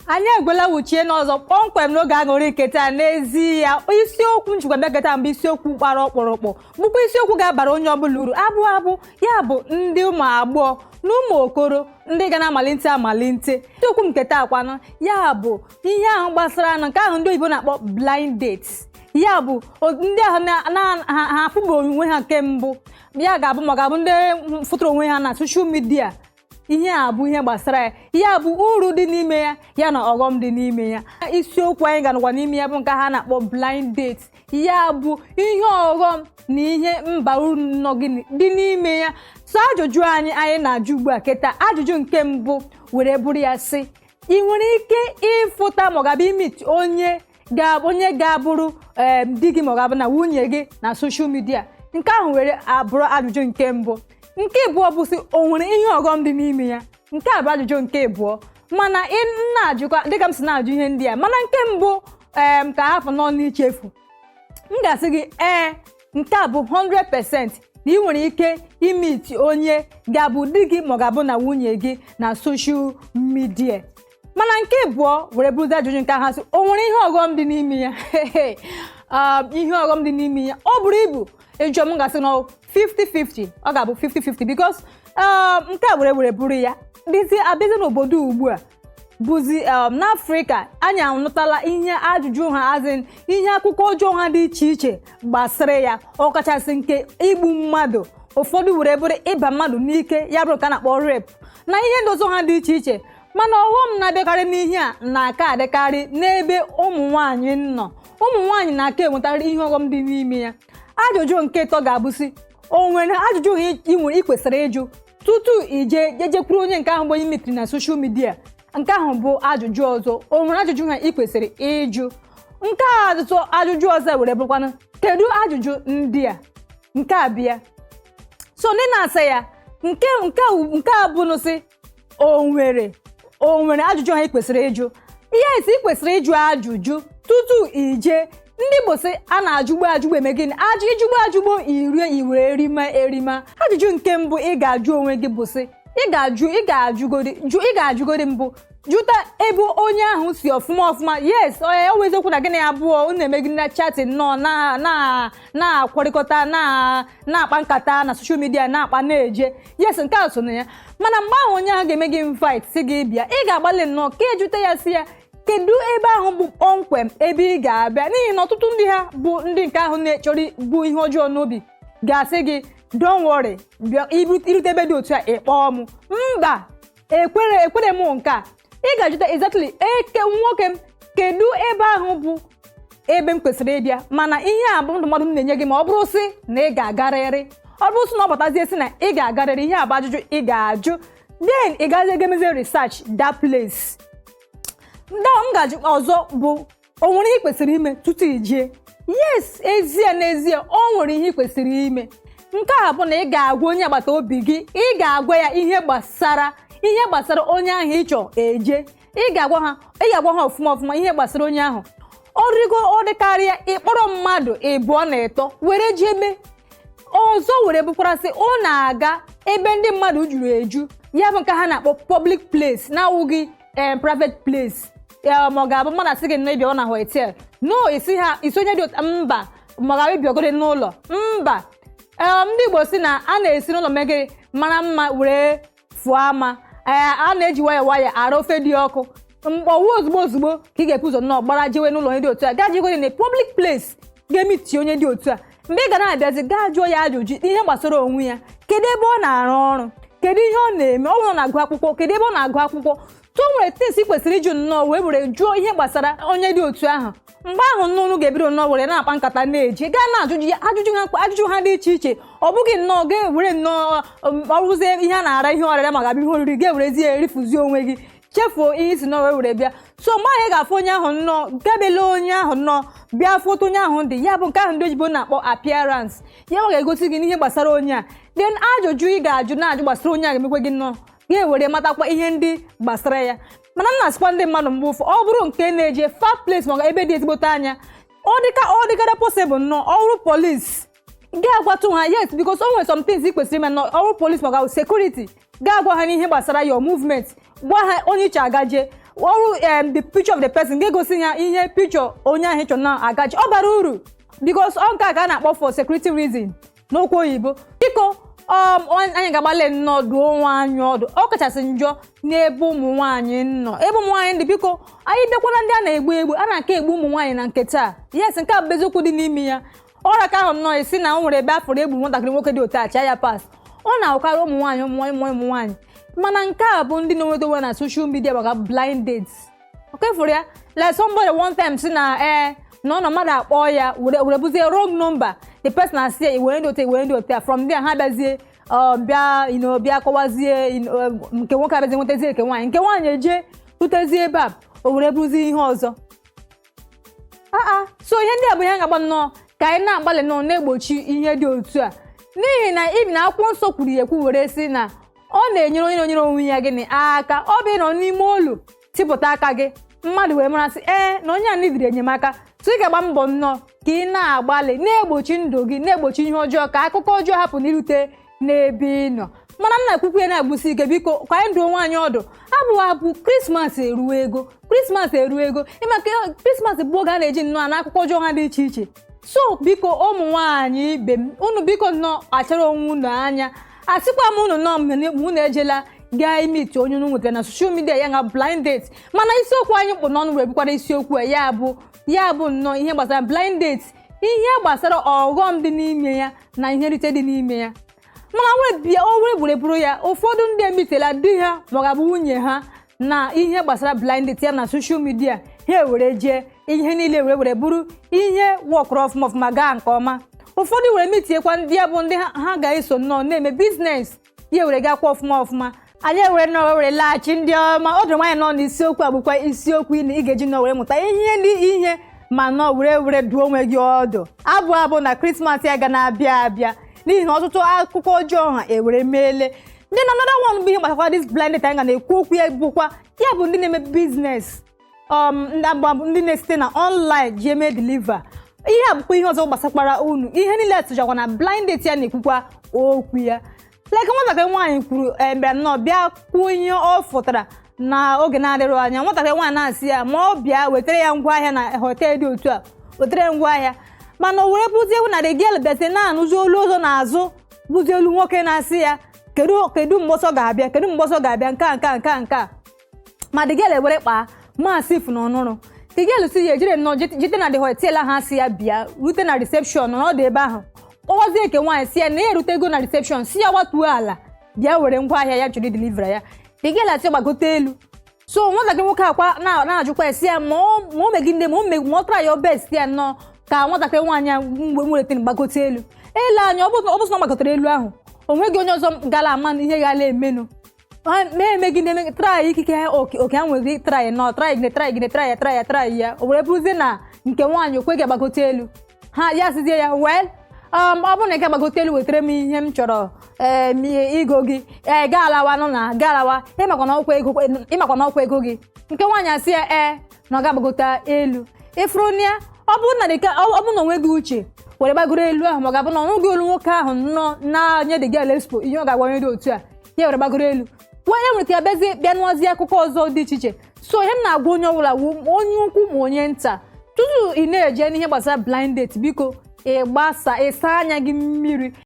Anyị egwela wuchie n'ọzọ kpọmkwem n'oge aṅụrị nke taa. N'ezi ya, isiokwu njikwa bịa keta mbụ, isiokwu gbara ọkpụrụkpụ, bụkwa isiokwu ga-abara onye ọbụla uru, abụ abụ ya bụ ndị ụmụ agbọghọ na ụmụ okoro ndị ga na-amalite amalite. Isiokwu nke taa kwanụ ya bụ ihe ahụ gbasara anụ nke ahụ ndị oyibo na-akpọ blind date, ya bụ ndị ahụ ha afụbeghị onwe ha nke mbụ, ya ga-abụ ma ọ ga-abụ ndị fụtara onwe ha na social media. Ihe a bụ ihe gbasara ya, ya bụ uru dị n'ime ya, ya na ọghọm dị n'ime ya. Isiokwu anyị ga-anọkwa n'ime ya bụ nke ha na-akpọ blind date, ya bụ ihe ọghọm na ihe mba uru nọ gịnị dị n'ime ya. So ajụjụ anyị na-ajụ ugbu a kịta, ajụjụ nke mbụ were bụrụ ya sị, ị nwere ike ịfụta ma ọ ga-abụ imeet onye ga-abụrụ di gị ma ọ ga-abụ na nwunye gị na social media? Nke ahụ were abụrụ ajụjụ nke mbụ. Nke abụọ bụ sị, o nwere ihe ọghọm dị n'ime ya? Nke a bụ ajụjụ nke abụọ. Mana ị na-ajụkwa dịka m si na-ajụ ihe ndị a, mana nke mbụ ka hapụ nọ n'ichefu, m ga-asị gị ee, nke a bụ 100% na ị nwere ike imeet onye ga-abụ di gị ma ọ ga-abụ na nwunye gị na social media. Mana nke abụọ were bụrụzi ajụjụ nke ahụ sị, o nwere ihe ọghọm dị n'ime ya? Ihe ọghọm dị n'ime ya, ọ buru ibu. Ịjụọ m, ga-asị na 50-50, ọ ga-abụ 50-50, because nke a were bụrụ ya dịzi abịazi n'obodo ugbu a bụzi n'Afrịka, anyị anụtala ihe ajụjụ ha azin, ihe akụkọ ọjọọ ha dị iche iche gbasara ya, ọkachasị nke igbu mmadụ, ụfọdụ were bụrụ ịba mmadụ n'ike, ya bụrụ nke a na-akpọ rape na ihe ndị ọzọ ha dị iche iche. Mana ọghọm na-abịakarị n'ihe a na-aka adịkarị n'ebe ụmụ nwaanyị nọ. Ụmụ nwaanyị na-aka enwetarị ihe ọghọm dị n'ime ya. Ajụjụ nke ịtọ ga-abụsị, o nwere ajụjụ ị nwere ị kwesịrị ịjụ tutu ije jejekwuru onye nke ahụ bụ onye meetiri na social media? Nke ahụ bụ ajụjụ ọzọ. O nwere ajụjụ ha ị kwesịrị ịjụ? Nke a ajụjụ ọzọ were bụrụkwanụ, kedu ajụjụ ndị a? Nke a bịa so ndị na-asa ya. Nke a bụ nụsị, o nwere ajụjụ ha ị kwesịrị ịjụ? Yes, ị kwesịrị ịjụ ajụjụ tutu ije. Ndị Igbo sị a na-ajụgbo ajụgbo eme gịnị? Ajụ ijugbo ajụgbo irie iwere erima erima. Ajụjụ nke mbụ ị ga-ajụ onwe gị bụ sị, ị ga-ajụgodi jụ, ị ga-ajụgodi mbụ, jụta ebe onye ahụ si ọfụma ọfụma. Yes, ọ bụ eziokwu na gịnị abụọ unu eme gịnị na chatting nọ na na na-akwarịkọta, na-akpa nkata na social media, na-akpa na-eje. Yes, nke a so na ya. Mana mgbe ahụ onye ahụ ga-eme gị invite si gị bịa, ị ga-agbalị nnọọ ka ejute ya, si ya kedu ebe ahụ bụ kpọmkwem ebe ị ga-abịa, n'ihi na ọtụtụ ndị ha bụ ndị nke ahụ na-echọrọ bụ ihe ọjọọ n'obi ga-asị gị, "Don't worry, bịa irute ebe dị otu a, ị kpọọ m." Mba, ekwere m nke a. Ị ga-ajụta exactly eke nwoke m, kedu ebe ahụ bụ ebe m kwesịrị ịbịa? Mana ihe a bụ ndụmọdụ m na-enye gị. Ma ọ bụrụ sị na ị ga-agarịrị, ọ bụrụ sị na ọ batazie sị na ị ga-agarịrị, ihe a bụ ajụjụ ị ga-ajụ. Then ị gazie ga-emezie research that place. Ndị m ga-ajụ ọzọ bụ, o nwere ihe ị kwesịrị ime tutu i jee? Yes, ezie n'ezie o nwere ihe ị kwesịrị ime. Nke a bụ na ị ga-agwa onye agbata obi gị, ị ga-agwa ya ihe gbasara onye ahụ ị chọ eje. Ị ga-agwa ha ọfụma ọfụma ihe gbasara onye ahụ. Ọ rịgo ọ dịkarịa, ịkpọrọ mmadụ ịbụọ na ịtọ were jebe. Ọzọ were bụkwara sị, ọ na-aga ebe ndị mmadụ juru eju, ya bụ nke ha na-akpọ public place, na-awụghị private place. Ma ọ ga-abụ mmadụ asị gị na ịbịa na hotel, no, isi ha isi onye dị otu mba, ma ọ ga-abụ ịbịagodi n'ụlọ mba. Ndị Igbo si na a na-esi n'ụlọ megịrị mara mma were fụọ ama. Ee, a na-eji nwayọọ nwayọọ ara ofe dị ọkụ mkpọwu. Ozugbo ozugbo ka ị ga-epu ụzọ nnọọ gbara jewe n'ụlọ onye dị otu a, gaa jegodi na public place, ga-emeeti onye dị otu a. Mgbe ị ga na-abịazi, gaa jụọ ya ajụjụ ihe gbasara onwe ya: kedu ebe ọ na-arụ ọrụ, kedu ihe ọ na-eme, ọ bụrụ na ọ na-agụ akwụkwọ, kedu ebe ọ na-agụ akwụkwọ. So o nwere things ị kwesịrị ịjụ nnọọ wee were jụọ ihe gbasara onye dị otu ahụ. Mgbe ahụ nnụnụ ga-ebido nnọọ were na-akpa nkata na-eji gaa na-ajụjụ ya ajụjụ ha dị iche iche. Ọ bụghị nnọọ ga-ewere nnọọ ọrụzie ihe a na-ara, ihe ọrịra ma ga-abụ ihe oriri, ga-ewerezie erifuzie onwe gị, chefuo ihe isi nnọọ wee were bịa. So mgbe ahụ ị ga-afụ onye ahụ nnọọ, gabele onye ahụ nnọọ bịa foto onye ahụ dị, ya bụ nke ahụ ndị oyibo na-akpọ appearance ya, ọ ga-egosi gị n'ihe gbasara onye a. Then ajụjụ ị ga-ajụ na-ajụ gbasara onye a ga-emekwe gị nnọọ ga-ewere matakwa ihe ndị gbasara ya. Mana m na-asịkwa ndị mmadụ, mgbe ụfọ ọ bụrụ nke na-eje far place maka ebe dị ezigbote anya, ọ dịka ọ dịgara possible nnọọ, ọrụ police ga-agwatụ ha. Yes, because o nwere some things ị kwesịrị ime nọ ọrụ police maka security, ga-agwa ha n'ihe gbasara your movement, gwa ha onye iche agaje. Ọrụ the picture of the person ga-egosi ya ihe picture onye ahụ ị chọrọ na-agaji. Ọ bara uru because ọ nke a ka a na-akpọ for security reason n'okwu oyibo. Biko, anyị ga-agbalị nnọọ duo onwe anyị ọdụ, ọ kachasị njọ n'ebe ụmụ nwaanyị nọ, ebe ụmụ nwaanyị dị. Biko, anyị bịakwala ndị a na-egbu egbu, a na-aka egbu ụmụ nwaanyị na nke taa. Yes, nke a bụ eziokwu dị n'ime ya. Ọrịa ka ahụ nnọọ esi na o nwere ebe afọrọ egbu nwatakịrị nwoke dị otu a, chia ya pas. Ọ na-awụkarị ụmụ nwaanyị, ụmụ nwaanyị, ụmụ nwaanyị. Mana nke a bụ ndị na-enweta onwe na social media maka blind dates. Okay, fụrụ ya, like somebody one time si na ee na ọ nọ mmadụ akpọ ya were buzie wrong number, the person asị ya iwere ndị otu, iwere ndị otu a. From there ha bịazie bịa bịa kọwazie nke nwoke abịazie nwetazie nke nwaanyị, nke nwaanyị eje rutezie ebe a, o were bụrụzie ihe ọzọ. Aa, so ihe ndị a bụ ihe ga-agba nnọọ ka anyị na-agbalị nnọọ na-egbochi ihe dị otu a, n'ihi na ibi na akwụkwọ nsọ kwuru ya ekwu were sị na ọ na-enyere onye na-enyere onwe ya gịnị aka. Ọ bụ ịnọ n'ime olu tipụta aka gị, mmadụ wee marasị ee na onye a nidiri enyemaka. So ị ga-agba mbọ nnọọ ka ị na-agbalị na-egbochi ndụ gị, na-egbochi ihe ọjọọ, ka akụkọ ọjọọ hapụ n'irute n'ebe ị nọ. Mana m na-ekwukwu ya na-agbusi ike, biko, ka anyị duo nwaanyị ọdụ. Abụ abụ Krismas eruo ego, Krismas eruo ego. Ịmaka Krismas bụ oge a na-eji nnọọ na akụkọ ọjọọ ha dị iche iche. So biko, ụmụ nwaanyị ibe m, unu biko nnọọ kpachara onwe unu anya. Asịkwa m unu nnọọ mgbe unu ejela gaa imiti onye unu nwetara na social media ya na blind date. Mana isiokwu anyị kpụ n'ọnụ wee bụkwara isiokwu a, ya bụ nnọọ ihe gbasara blind date, ihe gbasara ọghọm dị n'ime ya na ihe nrite dị n'ime ya. Mana wee bịa o were were bụrụ ya, ụfọdụ ndị emitela di ha ma ọ ga-abụ nwunye ha na ihe gbasara blind date ya na social media, ha ewere jee ihe niile were bụrụ ihe wọkụrụ ọfụma ọfụma, gaa nke ọma. Ụfọdụ were mitiekwa ndị ya bụ ndị ha ga-eso nnọọ na-eme business ya, were gakwa ọfụma ọfụma. Anyị ewere nnọọ were laghachi. Ndị ọma, o doro nwaanyị nọ n'isiokwu a bụkwa isiokwu ị ga-eji nọọ were mụta ihe ndị ihe ma nọọ were duo onwe gị ọdụ. Abụ na Krismas ya ga na-abịa abịa, n'ihi na ọtụtụ akụkọ ọjọọ ha ewere meele ndị na another one bụ ihe gbasakwa this blind date anyị ga na-ekwu okwu ya, bụkwa ya bụ ndị na-eme business, ndị na-esite na online ji eme deliver. Ihe a bụkwa ihe ọzọ gbasakwara unu. Ihe niile tụjakwa na blind date ya na-ekwukwa okwu ya. Like nwatakịrị nwaanyị kwuru, bịara nnọọ bịa kwuo ihe ọ fụtara na oge na-adịrị anya. Nwatakịrị nwaanyị na-asị ya ma ọ bịa wetara ya ngwaahịa na hotel dị otu a, wetara ya ngwaahịa, mana o were bụzie ewu na the girl bịazie na-anụzi olu ọzọ n'azụ, bụzi olu nwoke na-asị ya kedu mgbe ọsọ ga-abịa, kedu mgbe ọsọ ga-abịa, nke a, nke a, nke a, nke a. Ma the girl ewere kpaa masị ifu na ọnụrụ. The girl si ya ejire nnọọ jite na the hotel ha si ya bịa rute na reception nọ ọdụ ebe ahụ, kpọwazie nke nwaanyị, si ya na ya erutego na reception, si ya gbatuo ala bịa were ngwaahịa ya chọrọ delivery ya. The girl asị gbagote elu. So nwatakịrị nwoke akwa na-ajụkwa ya, si ya ma o megide ma ọ try your best ya nnọọ ka nwatakịrị nwaanyị a mgbe nwere gbagote elu ele anya. Ọ bụ na ọ gbagotere elu ahụ, o nweghị onye ọzọ gara ama na ihe gara emenụ. Ma emegide eme try ikike ha oke ha nwere try nọ try gide try gide try ya try ya try ya, o were bụrụzie na nke nwaanyị okweghị agbagote elu ha. Ya sizie ya, well, ọ bụrụ na ị ga-agbagote elu wetara m ihe m chọrọ igo gị, ee, gaa alawa nọ na gaa alawa, ịmakwa na ọkwa ego gị. Nke nwaanyị asị ya ee, na ọ ga-agbagote elu. Ịfụrụ ya, ọ bụrụ na ọ bụrụ na onweghị uche were gbagoro elu ahụ, ma ọ ga-abụ na ọnụghị olu nwoke ahụ nnọọ na-nye the girl expo ihe ọ ga-agwa onye dị otu a, ya were gbagoro elu wee nwere ike ya bịazie bịa nụọzie akụkọ ọzọ dị iche iche. So ihe m na-agwa onye ọbụla wụ onye ukwu ma onye nta, tutu ị na-eje n'ihe gbasara blind date, biko, ị gbasa ịsa anya gị mmiri.